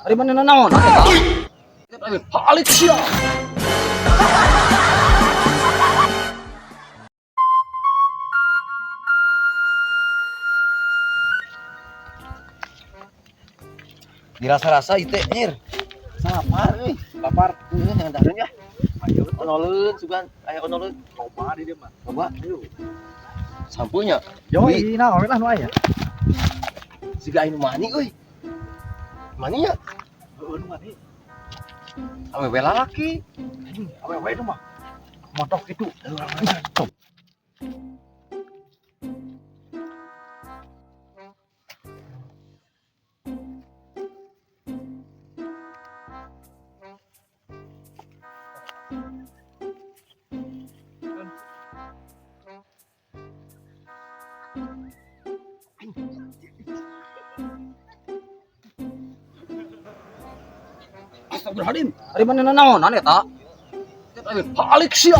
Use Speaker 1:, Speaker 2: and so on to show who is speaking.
Speaker 1: Ari manehna naon eta? Halik sia.
Speaker 2: Dirasa-rasa itu nyir. Lapar euy.
Speaker 3: Lapar.
Speaker 2: Heeh, jangan dareun ya. Onoleun sugan, aya onoleun.
Speaker 3: Loba di dieu mah.
Speaker 2: Coba. Sampunya.
Speaker 3: Yo, naon lah nu aya.
Speaker 2: Siga anu mani euy. Mani nya?
Speaker 3: Heeh, nu mani.
Speaker 2: Awewe lalaki.
Speaker 3: Anjing, awewe itu mah. Motok kitu.
Speaker 1: Astagfirullahaladzim. Ari manehna naonan eta? Halik sia.